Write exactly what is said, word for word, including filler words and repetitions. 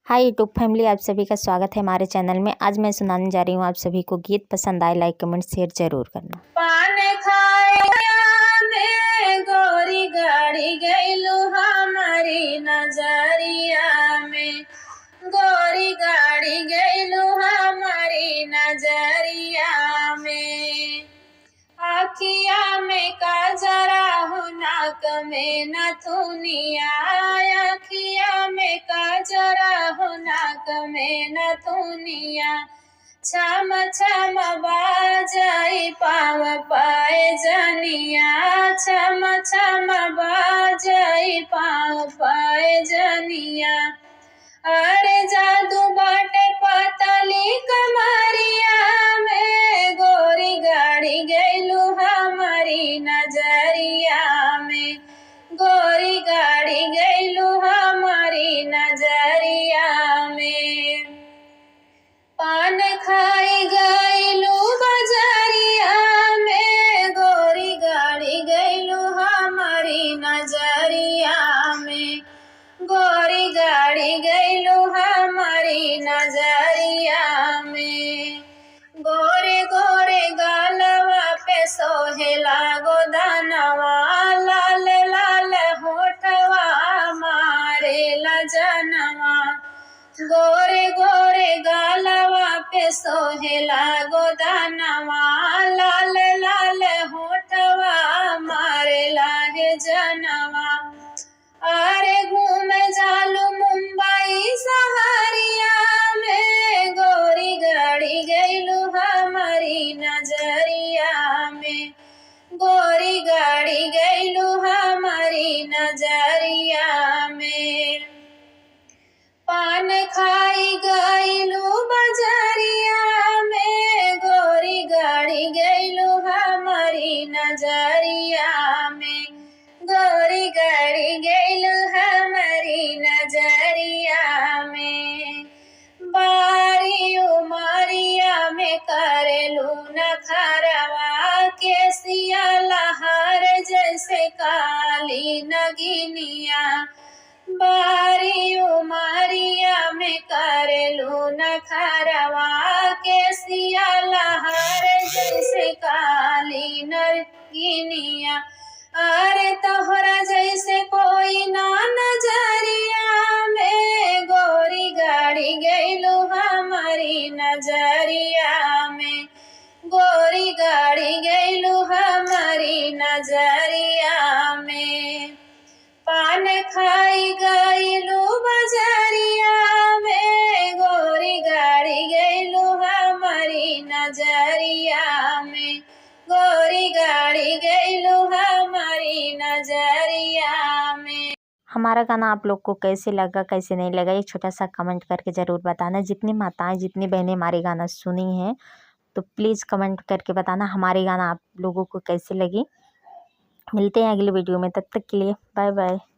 हाय YouTube family, आप सभी का स्वागत है हमारे channel में। आज मैं सुनाने जा रही हूँ आप सभी को गीत। पसंद आए, like, comment, share जरूर करना। पान खाए में गोरी गाड़ी गइलू हमारी नजरिया में, गोरी गाड़ी गइलू हमारी नजरिया में। आँखिया में काजरा हो, नाक में नथुनिया, आँखिया में काजरा हो, नाक में नथुनिया। छम छम बाजई पाँव पायजनिया, छम छम बाजई पाँव पायजनिया। अरे जादू बाटे पतली कमरिया में, गोरी गाड़ी गइलू हमारी नजरिया में, गोरी गाड़ी गइलू हमारी नजरिया में। पान खाई गइलू बजरिया में, गोरी गाड़ी गइलू हमारी नजरिया में, गोरी गाड़ी गइलू हमारी नजरिया में। गोरे गोरे गालवा पे सोहेला गोदनवा, लाल लाल होठवा मारेला जनवा। गोरे गोरे गालवा पे सोहेला गोदनवा, लाल लाल होठवा मारेला हे जनवा। अरे घूमे जालू मुंबई सहरिया में, गोरी गाड़ी गइलू हमारी नजरिया में, गोरी गाड़ी गइलू हमारी नजरिया में। पान खाई गइलू बजरिया में, गोरी गाड़ी गइलू हमारी नजरिया में, गोरी गाड़ी गइलू हमारी नजरिया में। बारी उमरिया में करेलू नखरवा, केसिया लहर जैसे काली नगिनिया। बारी उमरिया में करेलू नखरवा, केसिया लहर जैसे काली नगिनिया। अरे तोहरा जैसे कोई ना नजरिया में, गोरी गाड़ी गइलू हमारी नजरिया में, गोरी गाड़ी गइलू हमारी नजरिया में। पान खाई गइलू बजरिया में, गोरी गाड़ी गइलू हमारी नजरिया में, गोरी गाड़ी गइलू हमारी नजरिया में। हमारा गाना आप लोग को कैसे लगा, कैसे नहीं लगा, एक छोटा सा comment करके ज़रूर बताना। जितनी माताएं, जितनी बहनें हमारे गाना सुनी हैं, तो please comment करके बताना हमारे गाना आप लोगों को कैसे लगी। मिलते हैं अगले video में, तब तक के लिए bye bye।